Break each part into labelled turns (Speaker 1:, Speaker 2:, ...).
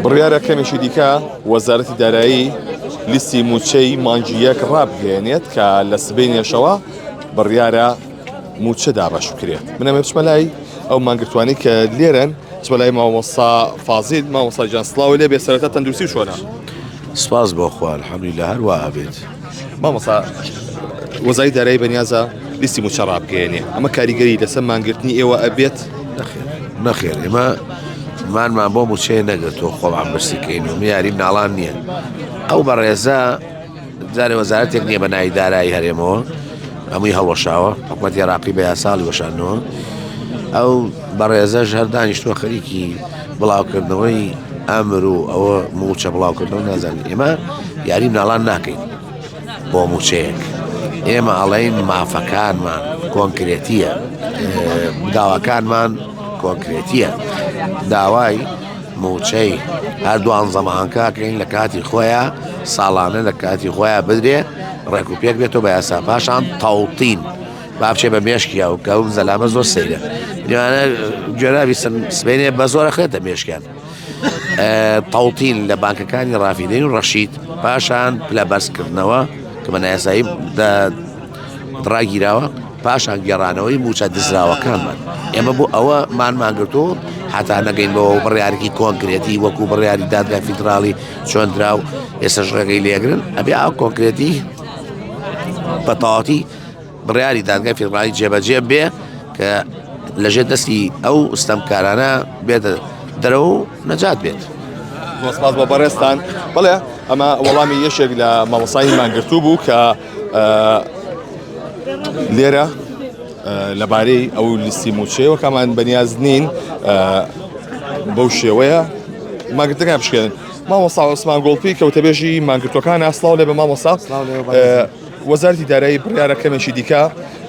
Speaker 1: بڕیارە کەمێکی دیکە وەزارەتی دارایی لیستی مووچەی مانگی یەک ڕابگەیەنێت کە لە سبەینێشەوە بڕیارە مووچە دابەش بکرێت. من ئەمە بچمە لای ئەو مانگرتوانی کە لێرەن بچمە لای مامۆستا فازیل مامۆستا گیان سڵاو لێ بێ سەرەتا تەندروستی چۆنە؟
Speaker 2: سپاس بۆ خوا الحمدلله هەر وا ئەبێت.
Speaker 1: مامۆستا وەزاری دارایی بەنیازە لیستی مووچە ڕابگەیەنێ ئەمە کاریگەری لەسەر مانگرتنی ئێوە ئەبێت؟
Speaker 2: نەخێر نەخێر ئێمە مانمان بۆ مووچەیە نەگرتووە خۆمان برسیکەین و میاری مناڵان نییە ئەو بەڕێزە جارێ وەزارەتێک نییە بە ناوی دارایی هەرێمەوە هەمووی هەڵوەشاوە حکوومەتی عێراقی بە یاساڵی وەشاندنەوە ئەو بەڕێزەش هەر دانیشتووە خەریکی بڵاوکردنەوەی ئەمر و ئەوە موچە بڵاوکردنەوە نازانین ئێمە یاری مناڵان ناکەین بۆ موچەیەک ئێمە ئەڵێین مافەکانمان کۆنکرێتیە داواکانمان کۆنکرێتیە داوای موچەی هەر دوانزە مانگەکەین لە کاتی خۆیان ساڵانە لە کاتی خۆیان بدرێ ڕێک و پێک بێتەوە بە یاسا پاشان تەوتین با بچێ بە مێشکیا و کە ئەو زەلامە زۆر سەیرە لەوانە گوێرابی سبەینێ بە زۆر ئەخرێتە مێشکیان تەوتین لە بانکەکانی ڕافیدەین و ڕەشید پاشان پلە بەرزکردنەوە کە بە نایاسایی ڕاگیراوە پاشان گێڕانەوەی موچە دزراوەکانمان ئێمە بۆ ئەوە مانمان گرتو هەتا نەگەین بەوە بڕیارێکی کۆنکرێتی وەکو بڕیاری دادگای فیدراڵی چۆن درا و ئێستاش ڕێگەی لێگرن ئەبێ ئاو کۆنکرێتی بە تەواوەتی بڕیاری دادگای فیدراڵی جێبەجێ بێ کە لەژێر دەستی ئەو ستەمکارانە بێتە دەرەوە و نەجات بێت.
Speaker 1: زۆر سپاس بۆ بەڕێزتان. بەڵێ ئەمە وەڵامی یەکێک لە مامۆستای مانگرتوو بوو کە لێرە لەبارەی ئەو لیستی موچەیەوە کامان بەنیاز نین بەو شێوەیە مانگرتنەکان بشکێنن. مامۆستا عوسمان گۆڵپی کە وتەبێژی مانگرتووەکانە سڵاو لێ بە مامۆستا. وەزارەتی دارایی بڕیارە کەمێکی دیکە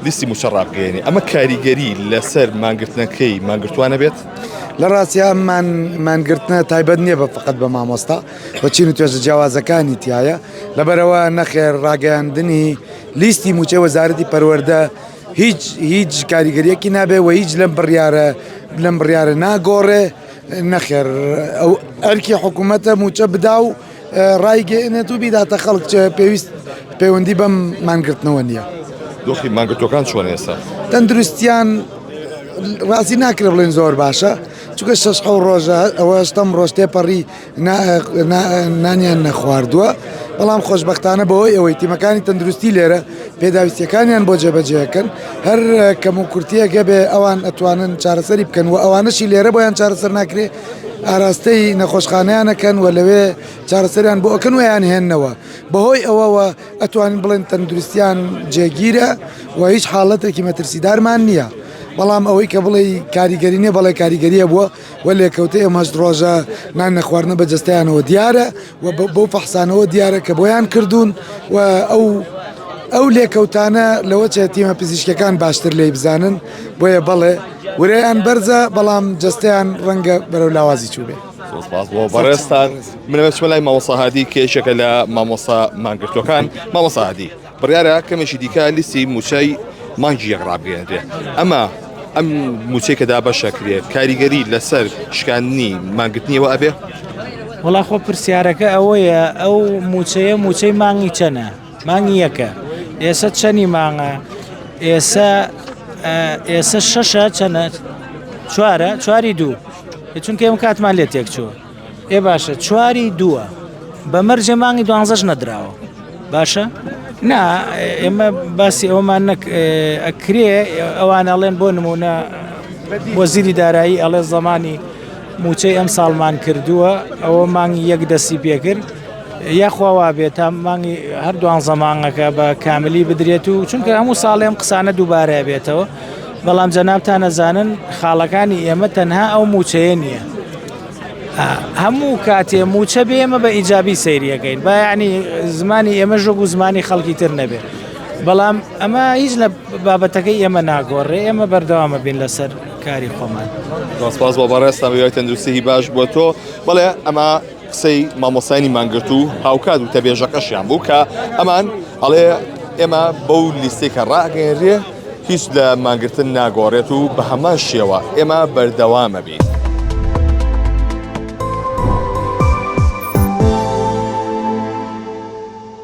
Speaker 1: لیستی مووچە ڕابگەیەنێ، ئەمە کاریگەری لەسەر مانگرتنەکەی مانگرتووان ئەبێت؟
Speaker 3: لە ڕاستیا ئەم مانگرتنە تایبەت نییە بە فقط بە مامۆستا و چین و توێژە جیاوازەکانی تایە، لەبەرئەوە نەخێر ڕاگەیاندنی لیستی مووچەی وەزارەتی پەروەردە هیچ هیچ کاریگەریەکی نابێ و هیچ لەم بڕیارە لەم بڕیارە ناگۆڕێ، نەخێر ئەو ئەرکی حکوومەتە مووچە بدا و ڕایگەیەنێت و بیداتە خەڵک چ پێویست پەیوەندی بەم مانگرتنەوە نییە.
Speaker 1: دۆخی مانگرتووەکان چۆن ئێستا؟
Speaker 3: تەندروستیان ڕازی ناکرێ بڵێن زۆر باشە چونکە شەش حەو ڕۆژە ئەوە هەشتەم ڕۆژ تێپەڕی نانیان نەخواردووە بەڵام خۆشببختانە بەهۆی ئەوەی تیمەکانی تەندروستی لێرە پێداویستیەکانیان بۆ جێبەجێەکەن هەر کەم و کورتیەکە بێ ئەوان ئەتوانن چارەسەری بکەن و ئەوانەشی لێرە بۆیان چارەسەر ناکرێ ئاراستەی نەخۆشخانەیان ئەکەن و لەوێ چارەسەریان بۆ ئەکەن و ئەیانهێننەوە بەهۆی ئەوەوە ئەتوانین بڵێن تەندروستیان جێگیرە و هیچ حاڵەتێکی مەترسیدارمان نییە بەڵام ئەوەی کە بڵێ کاریگەری نییە بەڵێ کاریگەریە بووە و لێکەوتەی ئەم هەشت ڕۆژە نان نەخواردنە بە جەستەیانەوە دیارە و بەو فەحسانەوە دیارە کە بۆیان کردوون و ئەو ئەو لێکەوتانە لەوە چێ تیمە پزیشکەکان باشتر لێی بزانن بۆیە بەڵێ ورەیان بەرزە بەڵام جەستەیان ڕەنگە بەرەو لاوازی چووبێ.
Speaker 1: زۆر سپاس بۆ بەڕێزتان منەوێت بچمە لای مامۆستا هادی کە یەکێکە لە مامۆستا مانگرتووەکان مامۆستا هادی بڕیارە کەمێکی دیکە لیستی مووچەی مانگی یەک ڕابگەیەنرێ ئەمە ئەم مووچەی کە دابەشەکرێت کاریگەری لەسەر شکاندنی مانگرتنیەوە ئەبێ؟
Speaker 4: وەڵا خۆ پرسیارەکە ئەوەیە ئەو مووچەیە مووچەی مانگی چەنە؟ مانگی یەکە ئێسە چەنی مانگە ئێسە ئێسە شەشە چەنە چوارە چواری دوو چونکە ئێمە کاتمان لێ تێک چووە ئێ باشە چواری دووە بە مەرجێ مانگی دوانزەش نەدراوە باشە نا ئێمە باسی ئەومان نەک ئەکرێ ئەوان ئەڵێن بۆ نمونە وەزیری دارایی ئەڵێ زمانی موچەی ئەم ساڵمان کردووە ئەوە مانگی یەک دەستی پێکرد یاخوا وابێت تا مانگی هەر دوانزە مانگەکە بە کاملی بدرێت و چونکە هەموو ساڵێ ئەم قسانە دووبارە بێتەوە بەڵام جەنابتان نەزانن خاڵەکانی ئێمە تەنها ئەو موچەیە نییە هەموو کاتێ موچە بێ ئێمە بە ئیجابی سەیریەکەین با یعنی زمانی ئێمە ژۆک و زمانی خەڵکی تر نەبێ بەڵام ئەمە هیچ لە بابەتەکەی ئێمە ناگۆڕێ ئێمە بەردەوامە بین لەسەر کاری خۆمان.
Speaker 1: سپاس بۆ بەڕێزتان بە هیوای تەندروستیی باش بۆ تۆ بەڵێ ئەمە قسەی مامۆستایانی مانگرتوو هاوکات وتەبێژەکەشیان بوو کە ئەمان ئەڵێ ئێمە بەو لیستەی کە ڕاگەیەنرێ هیچ لە مانگرتن ناگۆڕێت و بە هەمان شێوە ئێمە بەردەوامە بین.